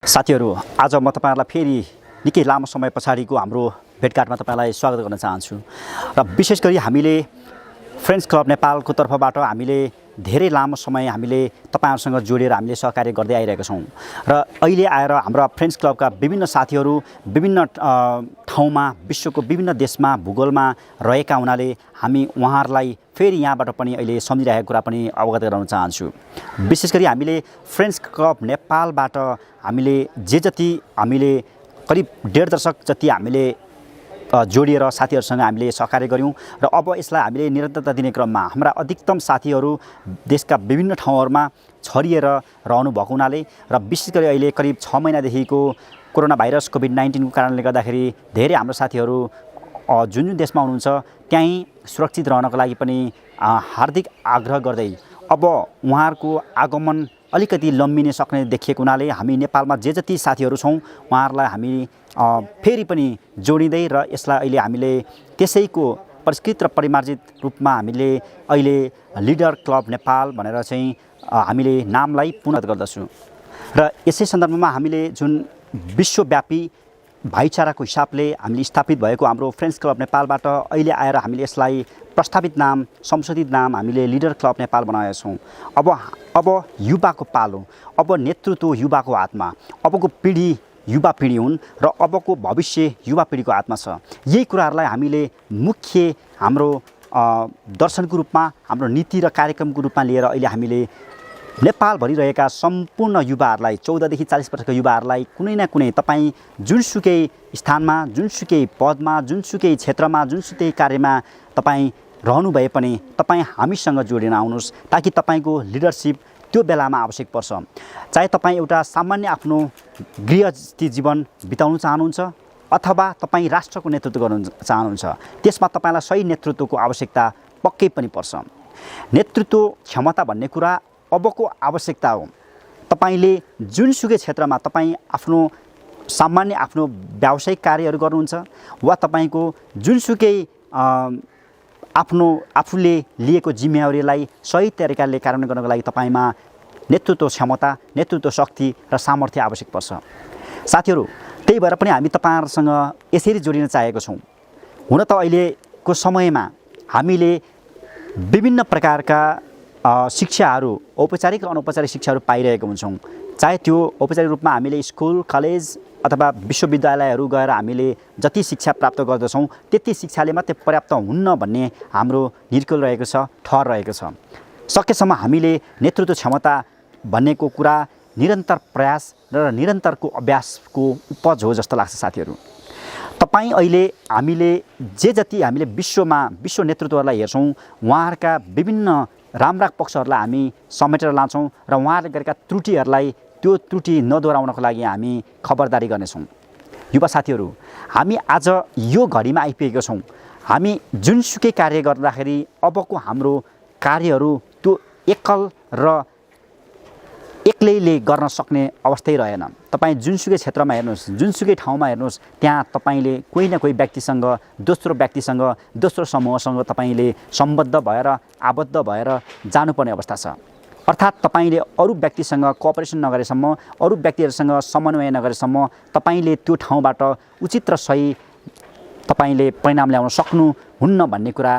साथीहरू, आज म तपाईहरुलाई फेरि निकै लामो समय पछाडिको हाम्रो भेटघाटमा तपाईलाई स्वागत गर्न चाहन्छु। र विशेष गरी हामीले फ्रेन्ड्स क्लब नेपालको तर्फबाट हामीले धेरै लामो समय हामीले तपाईहरुसँग जोडिएर हामीले सहकार्य गर्दै आइरहेका छौं। र अहिले आएर हाम्रो फ्रेन्ड्स क्लबका विभिन्न साथीहरू विभिन्न ठाउँमा विश्वको विभिन्न देशमा भूगोलमा रहेका हुनाले हामी उहाँहरूलाई फेरि यहाँबाट पनि अहिले सम्झिरहेको कुरा पनि अवगत गराउन चाहन्छु। विशेष गरी हामीले फ्रेन्ड्स क्लब नेपालबाट हामीले जति हामीले करिब 1.5 दशक जति हामीले जोडिएर साथीहरुसँग हामीले सहकार्य गर्यौं र अब यसलाई हामीले निरन्तरता दिने क्रममा हाम्रा अधिकतम साथीहरू देशका विभिन्न ठाउँहरुमा छरिएर रहनु भएको हुनाले र विशेष गरी अहिले करिब 6 महिनादेखिको कोरोना भाइरस कोभिड-19 को कारणले गर्दाखेरि धेरै हाम्रो साथीहरू जुन देशमा हुनुहुन्छ त्यही सुरक्षित रहनको लागि पनि हार्दिक आग्रह गर्दै अब उहाँहरुको आगमन अलिकति लम्बिने सक्ने देखिएको हुनाले हामी नेपालमा जति साथीहरू छौं उहाँहरुलाई हामी फेरि पनि जोडिदै र यसलाई अहिले हामीले त्यसैको परिष्कृत र परिमार्जित रूपमा हामीले अहिले लिडर क्लब नेपाल भनेर चाहिँ हामीले नामलाई पुनः गर्दछौं। र यसै सन्दर्भमा हामीले जुन विश्वव्यापी भाइचाराको हिसाबले हामीले स्थापित भएको हाम्रो फ्रेन्ड्स क्लब नेपालबाट अहिले आएर हामीले यसलाई प्रस्तावित नाम संशोधित नाम हामीले लिडर क्लब नेपाल बनाएका छौं। अब युवाको पालो, अब नेतृत्व युवाको हातमा, अबको पिढी युवा पिढी हुन् र अबको भविष्य युवा पिढीको हातमा छ। यही कुराहरूलाई हामीले मुख्य हाम्रो दर्शनको रूपमा हाम्रो नीति र कार्यक्रमको रूपमा लिएर अहिले हामीले नेपाल भरिरहेका सम्पूर्ण युवाहरूलाई 14 देखि 40 वर्षका युवाहरूलाई कुनै न कुनै तपाई जुनसुकै स्थानमा, जुनसुकै पदमा, जुनसुकै क्षेत्रमा, जुनसुकै कार्यमा तपाई रहनु भए पनि तपाई हामीसँग जोडिन आउनुस् ताकि तपाईको लिडरशिप त्यो बेलामा आवश्यक पर्छ। चाहे तपाई एउटा सामान्य आफ्नो गृहस्थी जीवन बिताउन चाहनुहुन्छ अथवा तपाई राष्ट्रको नेतृत्व गर्न चाहनुहुन्छ, त्यसमा तपाईलाई सही नेतृत्वको आवश्यकता पक्कै पनि पर्छ। नेतृत्व क्षमता भन्ने कुरा अबको आवश्यकता हो। तपाईले जुनसुकै क्षेत्रमा तपाई आफ्नो सामान्य आफ्नो व्यावसायिक कार्यहरू गर्नुहुन्छ वा तपाईको जुनसुकै आफ्नो आफूले लिएको जिम्मेवारीलाई सही तरिकाले कार्यान्वयन गर्नको लागि तपाईमा नेतृत्व क्षमता, नेतृत्व शक्ति र सामर्थ्य आवश्यक पर्छ। साथीहरू, त्यही भएर पनि हामी तपाईहरुसँग यसरी जोडिन चाहेको छौं। हुन त अहिलेको समयमा हामीले विभिन्न प्रकारका शिक्षाहरू, औपचारिक र अनौपचारिक शिक्षाहरू पाइरहेका हुन्छौं। चाहे त्यो औपचारिक रूपमा हामीले स्कुल, कलेज अथवा विश्वविद्यालयहरू गएर हामीले जति शिक्षा प्राप्त गर्दछौं त्यति शिक्षाले मात्रै पर्याप्त हुन्न भन्ने हाम्रो निर्कल रहेको छ, ठहर रहेको छ। सकेसम्म हामीले नेतृत्व क्षमता भन्नेको कुरा निरन्तर प्रयास र निरन्तरको अभ्यासको उपज हो जस्तो लाग्छ। साथीहरू, तपाई अहिले हामीले जति हामीले विश्व नेतृत्वहरूलाई हेर्छौं उहाँहरुका विभिन्न राम्रा पक्षहरूलाई हामी समेटेर लान्छौं र उहाँहरूले गरेका त्रुटिहरूलाई त्यो त्रुटि नदोहोऱ्याउनको लागि हामी खबरदारी गर्नेछौं। युवा साथीहरू, हामी आज यो घडीमा आइपुगेका छौं। हामी जुनसुकै कार्य गर्दाखेरि अबको हाम्रो कार्यहरू त्यो एक्लैले गर्न सक्ने अवस्थै रहेन। तपाई जुनसुकै क्षेत्रमा हेर्नुस्, जुनसुकै ठाउँमा हेर्नुस्, त्यहाँ तपाईले कोही न कोही व्यक्तिसँग, दोस्रो व्यक्तिसँग, दोस्रो समूहसँग तपाईले सम्बद्ध भएर आबद्ध भएर जानुपर्ने अवस्था छ। अर्थात् तपाईले अरु व्यक्तिसँग कोअपरेसन नगरेसम्म, अरु व्यक्तिहरुसँग समन्वय नगरेसम्म तपाईले त्यो ठाउँबाट उचित र सही तपाईले परिणाम ल्याउन सक्नुहुन्न भन्ने कुरा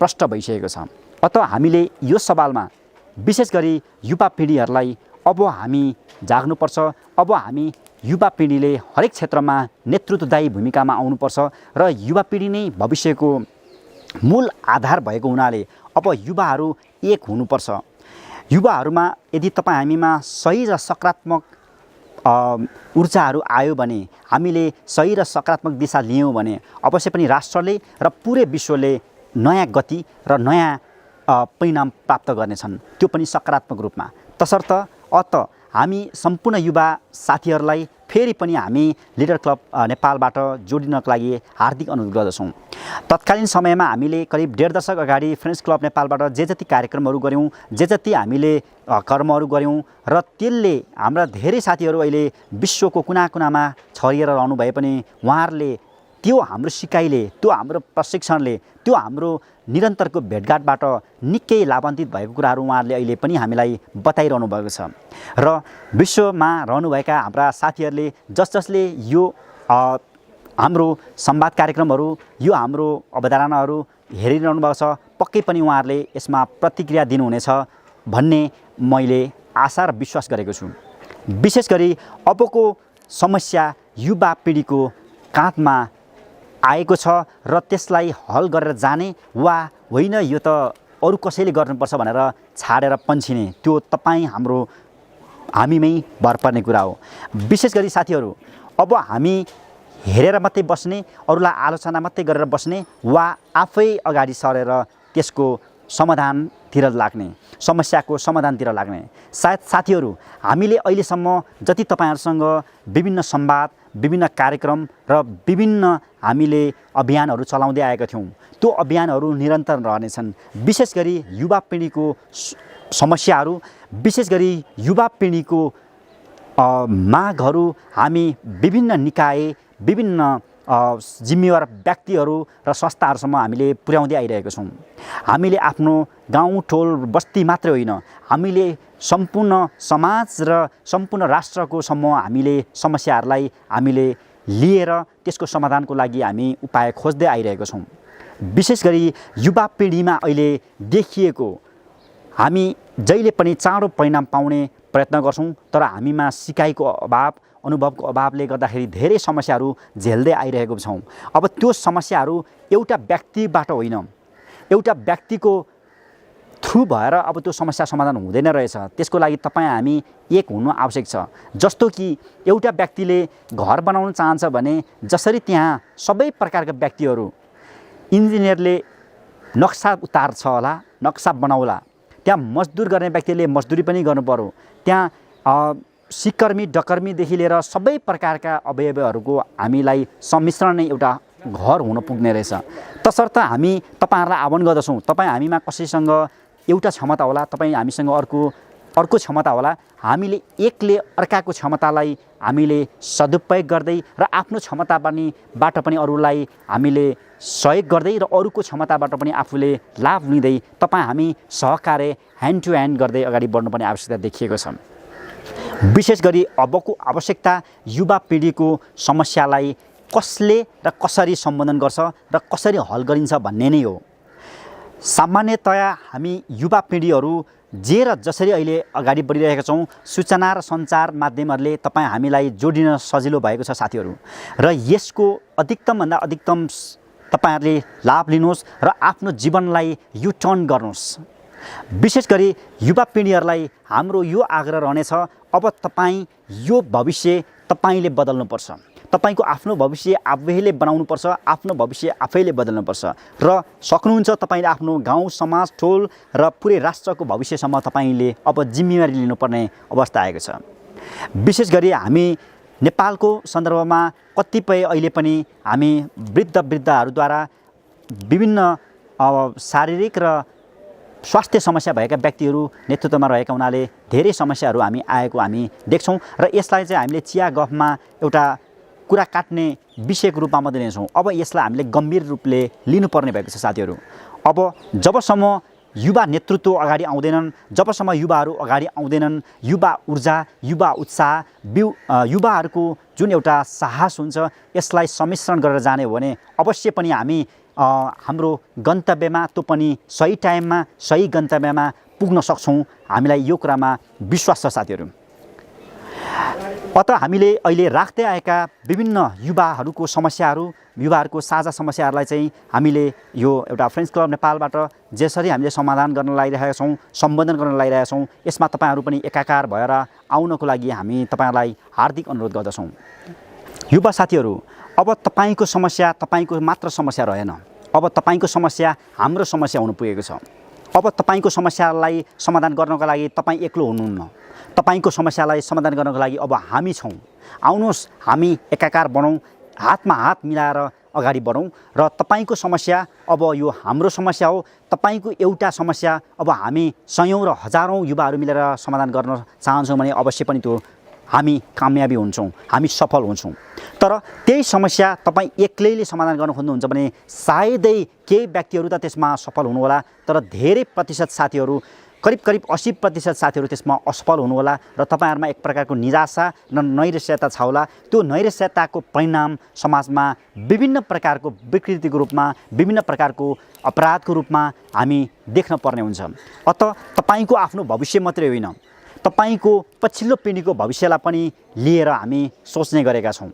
प्रष्ट भइसकेको छ। अत हामीले यो सवालमा विशेष गरी युवा पिढीहरूलाई अब हामी जाग्नुपर्छ। अब हामी युवा पिढीले हरेक क्षेत्रमा नेतृत्वदायी भूमिकामा आउनुपर्छ र युवा पिढी नै भविष्यको मूल आधार भएको हुनाले अब युवाहरू एक हुनुपर्छ। युवाहरूमा यदि हामीमा सही र सकारात्मक ऊर्जाहरू आयो भने, हामीले सही र सकारात्मक दिशा लियौं भने अवश्य पनि राष्ट्रले र पुरै विश्वले नयाँ गति र नयाँ परिणाम प्राप्त गर्नेछन्, त्यो पनि सकारात्मक रूपमा। तसर्थ हामी सम्पूर्ण युवा साथीहरूलाई फेरि पनि हामी लिडर क्लब नेपालबाट जोडिनको लागि हार्दिक अनुरोध गर्दछौं। तत्कालीन समयमा हामीले करिब 1.5 दशक अगाडि फ्रेन्ड्स क्लब नेपालबाट जति कार्यक्रमहरू गर्यौं, जति हामीले कर्महरू गर्यौं र त्यसले हाम्रा धेरै साथीहरू अहिले विश्वको कुना-कुनामा छरिएर रहनु भए पनि उहाँहरूले त्यो हाम्रो सिकाइले, त्यो हाम्रो प्रशिक्षणले, त्यो हाम्रो निरन्तरको भेटघाटबाट निकै लाभान्वित भएको कुराहरू उहाँहरूले अहिले पनि हामीलाई बताइरहनु भएको छ। र विश्वमा रहनुभएका हाम्रा साथीहरूले जसले यो हाम्रो संवाद कार्यक्रमहरू, यो हाम्रो अवधारणाहरू हेरिरहनु भएको छ, पक्कै पनि उहाँहरूले यसमा प्रतिक्रिया दिनुहुनेछ भन्ने मैले आशा र विश्वास गरेको छु। विशेष गरी अबको समस्या युवा पिँढीको काँधमा आएको छ र त्यसलाई हल गरेर जाने वा होइन यो त अरू कसैले गर्नुपर्छ भनेर छाडेर पन्छिने, त्यो हामीमै भर पर्ने कुरा हो। विशेष गरी साथीहरू, अब हामी हेरेर मात्रै बस्ने, अरूलाई आलोचना मात्रै गरेर बस्ने वा आफै अगाडि सरेर त्यसको समाधानतिर लाग्ने, समस्याको समाधानतिर लाग्ने। सायद साथीहरू, हामीले अहिलेसम्म जति तपाईँहरूसँग विभिन्न संवाद, विभिन्न कार्यक्रम र विभिन्न हामीले अभियानहरू चलाउँदै आएका थियौँ, त्यो अभियानहरू निरन्तर रहनेछन्। विशेष गरी युवा पिँढीको समस्याहरू, विशेष गरी युवा पिँढीको मागहरू हामी विभिन्न निकाय, विभिन्न जिम्मेवार व्यक्तिहरू र संस्थाहरूसम्म हामीले पुर्याउँदै आइरहेका छौँ। हामीले आफ्नो गाउँ टोल बस्ती मात्रै होइन, हामीले सम्पूर्ण समाज र सम्पूर्ण राष्ट्रको सम्म हामीले समस्याहरूलाई हामीले लिएर त्यसको समाधानको लागि हामी उपाय खोज्दै आइरहेका छौँ। विशेष गरी युवा पिँढीमा अहिले देखिएको, हामी जहिले पनि चाँडो परिणाम पाउने प्रयत्न गर्छौँ, तर हामीमा सिकाइको अभाव, अनुभवको अभावले गर्दाखेरि धेरै समस्याहरू झेल्दै आइरहेको छौँ। अब त्यो समस्याहरू एउटा व्यक्तिबाट होइन, एउटा व्यक्तिको थ्रु भएर अब त्यो समस्या समाधान हुँदैन रहेछ। त्यसको लागि तपाईँ हामी एक हुनु आवश्यक छ। जस्तो कि एउटा व्यक्तिले घर बनाउन चाहन्छ भने जसरी त्यहाँ सबै प्रकारका व्यक्तिहरू, इन्जिनियरले नक्सा उतार्छ होला, नक्सा बनाउला, त्यहाँ मजदुर गर्ने व्यक्तिले मजदुरी पनि गर्नु पर्यो, त्यहाँ सिकर्मी डकर्मीदेखि लिएर सबै प्रकारका अवयवहरूको हामीलाई सम्मिश्रण नै एउटा घर हुन पुग्ने रहेछ। तसर्थ हामी तपाईँहरूलाई आह्वान गर्दछौँ, तपाईँ हामीमा कसैसँग एउटा क्षमता होला, तपाईँ हामीसँग अर्को क्षमता होला। हामीले एकले अर्काको क्षमतालाई हामीले सदुपयोग गर्दै र आफ्नो क्षमताबाट पनि अरूलाई हामीले सहयोग गर्दै र अरूको क्षमताबाट पनि आफूले लाभ लिँदै तपाईँ हामी सहकार्य ह्यान्ड टु ह्यान्ड गर्दै अगाडि बढ्नुपर्ने आवश्यकता देखिएको छ। विशेष गरी अबको आवश्यकता युवा पिँढीको समस्यालाई कसले र कसरी सम्बोधन गर्छ र कसरी हल गरिन्छ भन्ने नै हो। सामान्यतया हामी युवा पिँढीहरू जे र जसरी अहिले अगाडि बढिरहेका छौँ, सूचना र सञ्चार माध्यमहरूले तपाईँ हामीलाई जोडिन सजिलो भएको छ साथीहरू, र यसको अधिकतमभन्दा अधिकतम तपाईँहरूले लाभ लिनुहोस् र आफ्नो जीवनलाई यु टर्न गर्नुहोस्। विशेष गरी युवा पिँढीहरूलाई हाम्रो यो आग्रह रहनेछ, अब तपाईँ यो भविष्य तपाईँले बदल्नुपर्छ, तपाईँको आफ्नो भविष्य आफैले बनाउनुपर्छ, आफ्नो भविष्य आफैले बदल्नुपर्छ र सक्नुहुन्छ तपाईँले आफ्नो गाउँ, समाज, टोल र पुरै राष्ट्रको भविष्यसम्म तपाईँले अब जिम्मेवारी लिनुपर्ने अवस्था आएको छ। विशेष गरी हामी नेपालको सन्दर्भमा कतिपय अहिले पनि हामी वृद्धहरूद्वारा विभिन्न शारीरिक र स्वास्थ्य समस्या भएका व्यक्तिहरू नेतृत्वमा रहेका हुनाले धेरै समस्याहरू आएको हामी देख्छौँ र यसलाई चाहिँ हामीले चिया गफमा एउटा कुरा काट्ने विषयको रूपमा मात्रै लिन्छौँ। अब यसलाई हामीले गम्भीर रूपले लिनुपर्ने भएको छ साथीहरू। अब जबसम्म युवा नेतृत्व अगाडि आउँदैनन्, जबसम्म युवाहरू अगाडि आउँदैनन्, युवा ऊर्जा, युवा उत्साह, युवाहरूको जुन एउटा साहस हुन्छ, यसलाई सम्मिश्रण गरेर जाने हो भने अवश्य पनि हामी हाम्रो गन्तव्यमा, त्यो पनि सही टाइममा, सही गन्तव्यमा पुग्न सक्छौँ। हामीलाई यो कुरामा विश्वास छ साथीहरू। अत हामीले अहिले राख्दै आएका विभिन्न युवाहरूको समस्याहरू, युवाहरूको साझा समस्याहरूलाई चाहिँ हामीले यो एउटा फ्रेन्ड्स क्लब नेपालबाट जसरी हामीले समाधान गर्न लागिरहेका छौँ, सम्बोधन गर्न लागिरहेका छौँ, यसमा तपाईँहरू पनि एकाकार भएर आउनको लागि हामी तपाईँहरूलाई हार्दिक अनुरोध गर्दछौँ। युवा साथीहरू, अब तपाईँको समस्या तपाईँको मात्र समस्या रहेन, अब तपाईँको समस्या हाम्रो समस्या हुन पुगेको छ। अब तपाईँको समस्यालाई समाधान गर्नको लागि तपाईँ एक्लो हुनुहुन्न, तपाईँको समस्यालाई समाधान गर्नको लागि अब हामी छौँ। आउनुहोस्, हामी एकाकार बनौँ, हातमा हात मिलाएर अगाडि बढौँ र तपाईँको समस्या अब यो हाम्रो समस्या हो। तपाईँको एउटा समस्या अब हामी सयौँ र हजारौँ युवाहरू मिलेर समाधान गर्न चाहन्छौँ भने अवश्य पनि त्यो हामी कामयाबी हुन्छौँ, हामी सफल हुन्छौँ। तर त्यही समस्या तपाईँ एक्लैले समाधान गर्न खोज्नुहुन्छ भने सायदै केही व्यक्तिहरू त त्यसमा सफल हुनुहोला, तर धेरै प्रतिशत साथीहरू, करिब 80% साथीहरू त्यसमा असफल हुनुहोला र तपाईँहरूमा एक प्रकारको निराशा र नैराश्यता छ होला। त्यो नैराश्यताको परिणाम समाजमा विभिन्न प्रकारको विकृतिको रूपमा, विभिन्न प्रकारको अपराधको रूपमा हामी देख्न पर्ने हुन्छ। अत तपाईँको आफ्नो भविष्य मात्रै होइन, तपाईँको पछिल्लो पिँढीको भविष्यलाई पनि लिएर हामी सोच्ने गरेका छौँ।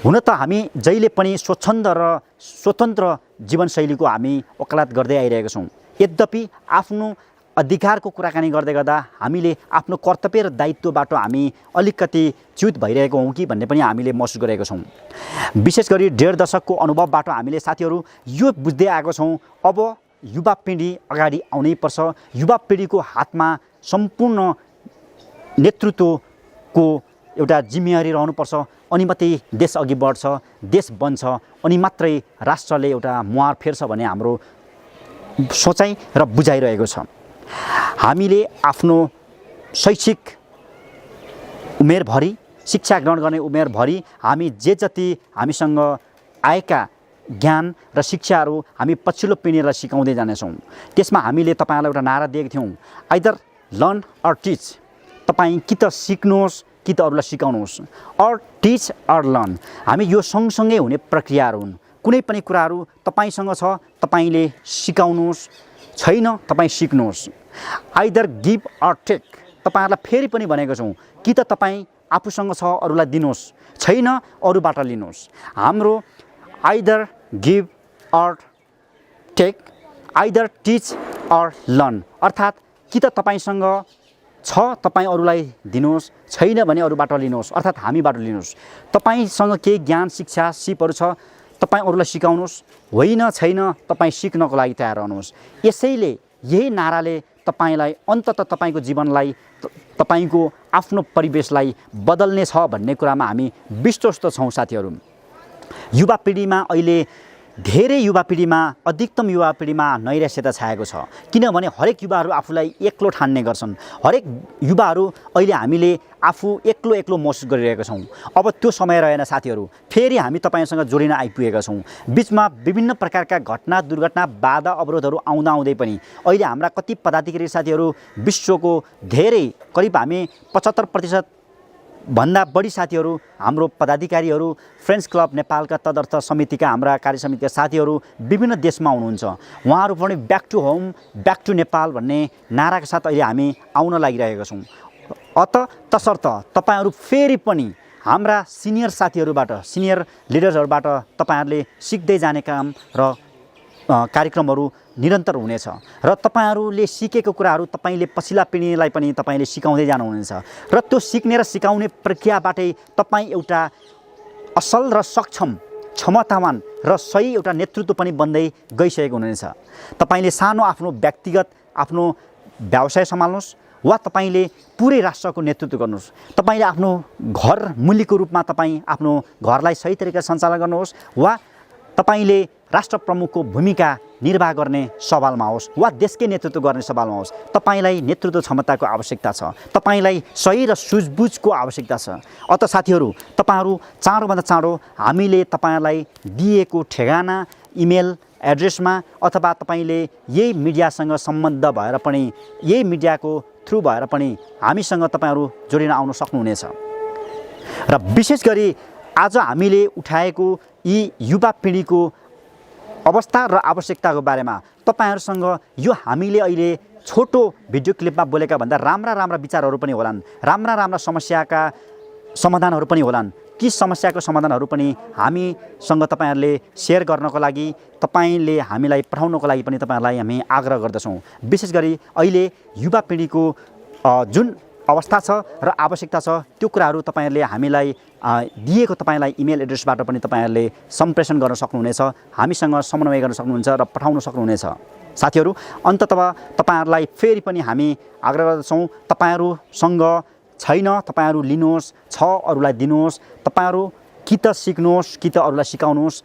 हुन त हामी जहिले पनि स्वतन्त्र जीवनशैलीको हामी वकालत गर्दै आइरहेका छौँ। यद्यपि आफ्नो अधिकारको कुराकानी गर्दै गर्दा हामीले आफ्नो कर्तव्य र दायित्वबाट हामी अलिकति च्युत भइरहेको हौँ कि भन्ने पनि हामीले महसुस गरेका छौँ। विशेष गरी 1.5 दशकको अनुभवबाट हामीले साथीहरू यो बुझ्दै आएको छौँ, अब युवा पिँढी अगाडि आउनै पर्छ। युवा पिँढीको हातमा सम्पूर्ण नेतृत्वको एउटा जिम्मेवारी रहनुपर्छ, अनि मात्रै देश अघि बढ्छ, देश बन्छ, अनि मात्रै राष्ट्रले एउटा मुहार फेर्छ भन्ने हाम्रो सोचाइ र बुझाइरहेको छ। हामीले आफ्नो शैक्षिक उमेरभरि, शिक्षा ग्रहण गर्ने उमेरभरि हामी जति हामीसँग आएका ज्ञान र शिक्षाहरू हामी पछिल्लो पिँढीलाई सिकाउँदै जानेछौँ। त्यसमा हामीले तपाईँलाई एउटा नारा दिएका थियौँ, आइदर लर्न अर टिच। तपाईँ कि त सिक्नुहोस् कि त अरूलाई सिकाउनुहोस्, अर टिच अर लर्न। हामी यो सँगसँगै हुने प्रक्रियाहरू हुन्। कुनै पनि कुराहरू तपाईँसँग छ, तपाईँले सिकाउनुहोस्, छैन तपाईँ सिक्नुहोस्। Either give or take. तपाईँहरूलाई फेरि पनि भनेको छौँ, कि त तपाईँ आफूसँग छ अरूलाई दिनुहोस्, छैन अरूबाट लिनुहोस्। हाम्रो either give or take, either teach or learn, अर्थात् कि त तपाईँसँग छ तपाईँ अरूलाई दिनुहोस्, छैन भने अरूबाट लिनुहोस्, अर्थात् हामीबाट लिनुहोस्। तपाईँसँग केही ज्ञान शिक्षा सिपहरू छ, तपाईँ अरूलाई सिकाउनुहोस्, होइन छैन तपाईँ सिक्नको लागि तयार रहनुहोस्। यसैले यही नाराले तपाईँलाई अन्ततः तपाईँको जीवनलाई, तपाईँको आफ्नो परिवेशलाई बदल्ने छ भन्ने कुरामा हामी विश्वस्त छौँ साथीहरू। युवा पिँढीमा अहिले धेरै युवा पिँढीमा, अधिकतम युवा पिँढीमा नैराश्यता छाएको छ, किनभने हरेक युवाहरू आफूलाई एक्लो ठान्ने गर्छन्। हरेक युवाहरू अहिले हामीले आफू एक्लो महसुस गरिरहेका छौँ। अब त्यो समय रहेन साथीहरू, फेरि हामी तपाईँसँग जोडिन आइपुगेका छौँ। बिचमा विभिन्न प्रकारका घटना, दुर्घटना, बाधा, अवरोधहरू आउँदै पनि अहिले हाम्रा कति पदाधिकारी साथीहरू, विश्वको धेरै करिब हामी 75% भन्दा बढी साथीहरू, हाम्रो पदाधिकारीहरू, फ्रेन्ड्स क्लब नेपालका तदर्थ समितिका, हाम्रा कार्य समितिका साथीहरू विभिन्न देशमा हुनुहुन्छ। उहाँहरू पनि back to home, back to Nepal भन्ने नाराका साथ अहिले हामी आउन लागिरहेका छौँ। अत तसर्थ तपाईँहरू फेरि पनि हाम्रा सिनियर साथीहरूबाट, सिनियर लिडर्सहरूबाट तपाईँहरूले सिक्दै जाने काम र कार्यक्रमहरू निरन्तर हुनेछ र तपाईँहरूले सिकेको कुराहरू तपाईँले पछिल्ला पिँढीलाई पनि तपाईँले सिकाउँदै जानुहुनेछ र त्यो सिक्ने र सिकाउने प्रक्रियाबाटै तपाईँ एउटा असल र सक्षम, क्षमतावान र सही एउटा नेतृत्व पनि बन्दै गइसकेको हुनेछ। तपाईँले सानो आफ्नो व्यक्तिगत आफ्नो व्यवसाय सम्हाल्नुहोस् वा तपाईँले पुरै राष्ट्रको नेतृत्व गर्नुहोस्। तपाईँले आफ्नो घर मूल्यको रूपमा तपाईँ आफ्नो घरलाई सही तरिकाले सञ्चालन गर्नुहोस् वा तपाईँले राष्ट्र प्रमुखको भूमिका निर्वाह गर्ने सवालमा होस् वा देशकै नेतृत्व गर्ने सवालमा होस्, तपाईँलाई नेतृत्व क्षमताको आवश्यकता छ, तपाईँलाई सही र सुझबुझको आवश्यकता छ। अत साथीहरू, तपाईँहरू चाँडोभन्दा चाँडो हामीले तपाईँहरूलाई दिएको ठेगाना, इमेल एड्रेसमा अथवा तपाईँले यही मिडियासँग सम्बन्ध भएर पनि, यही मिडियाको थ्रु भएर पनि हामीसँग तपाईँहरू जोडिन आउन सक्नुहुनेछ। र विशेष गरी आज हामीले उठाएको यी युवा पिँढीको अवस्था र आवश्यकताको बारेमा तपाईँहरूसँग यो हामीले अहिले छोटो भिडियो क्लिपमा बोलेका भन्दा राम्रा विचारहरू पनि होलान्, राम्रा समस्याका समाधानहरू पनि होलान्। ती समस्याको समाधानहरू पनि हामीसँग तपाईँहरूले सेयर गर्नको लागि, तपाईँले हामीलाई पठाउनको लागि पनि तपाईँहरूलाई हामी आग्रह गर्दछौँ। विशेष गरी अहिले युवा पिँढीको जुन अवस्था छ र आवश्यकता छ त्यो कुराहरू तपाईँहरूले हामीलाई दिएको तपाईँलाई इमेल एड्रेसबाट पनि तपाईँहरूले सम्प्रेषण गर्न सक्नुहुनेछ, हामीसँग समन्वय गर्न सक्नुहुन्छ र पठाउन सक्नुहुनेछ। साथीहरू, अन्ततः तपाईँहरूलाई फेरि पनि हामी आग्रह गर्दछौँ, तपाईँहरूसँग छैन तपाईँहरू लिनुहोस्, छ अरूलाई दिनुहोस्, तपाईँहरू कि त सिक्नुहोस् कि त अरूलाई सिकाउनुहोस्।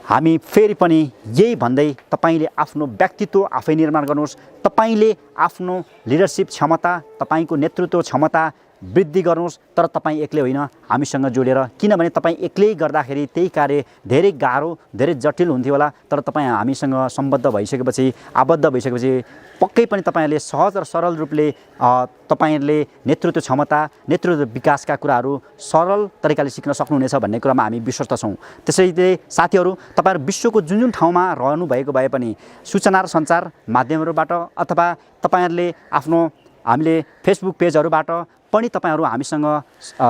हामी फेरि पनि यही भन्दै तपाईँले आफ्नो व्यक्तित्व आफै निर्माण गर्नुहोस्, तपाईँले आफ्नो लिडरसिप क्षमता, तपाईँको नेतृत्व क्षमता वृद्धि गर्नुहोस्, तर तपाईँ एक्लै होइन, हामीसँग जोडेर। किनभने तपाईँ एक्लै गर्दाखेरि त्यही कार्य धेरै गाह्रो, धेरै जटिल हुन्थ्यो होला, तर तपाईँ हामीसँग सम्बद्ध भइसकेपछि, आबद्ध भइसकेपछि पक्कै पनि तपाईँहरूले सहज र सरल रूपले तपाईँहरूले नेतृत्व क्षमता, नेतृत्व विकासका कुराहरू सरल तरिकाले सिक्न सक्नुहुनेछ भन्ने कुरामा हामी विश्वस्त छौँ। त्यसैले साथीहरू, तपाईँहरू विश्वको जुन जुन ठाउँमा रहनुभएको भए पनि सूचना र सञ्चार माध्यमहरूबाट अथवा तपाईँहरूले आफ्नो हामीले फेसबुक पेजहरूबाट पनि तपाईँहरू हामीसँग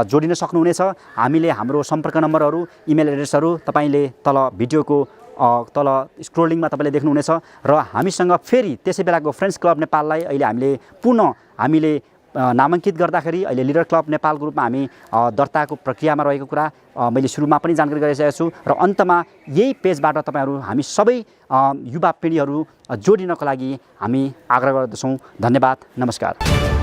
जोडिन सक्नुहुनेछ। हामीले हाम्रो सम्पर्क नम्बरहरू, इमेल एड्रेसहरू तपाईँले तल भिडियोको तल स्क्रोलिङमा तपाईँले देख्नुहुनेछ। र हामीसँग फेरि त्यसै बेलाको फ्रेन्ड्स क्लब नेपाललाई अहिले हामीले नामाङ्कित गर्दाखेरि अहिले लिडर क्लब नेपालको रूपमा हामी दर्ताको प्रक्रियामा रहेको कुरा मैले सुरुमा पनि जानकारी गराइसकेको छु। र अन्तमा यही पेजबाट तपाईँहरू हामी सबै युवा पिँढीहरू जोडिनको लागि हामी आग्रह गर्दछौँ। धन्यवाद, नमस्कार।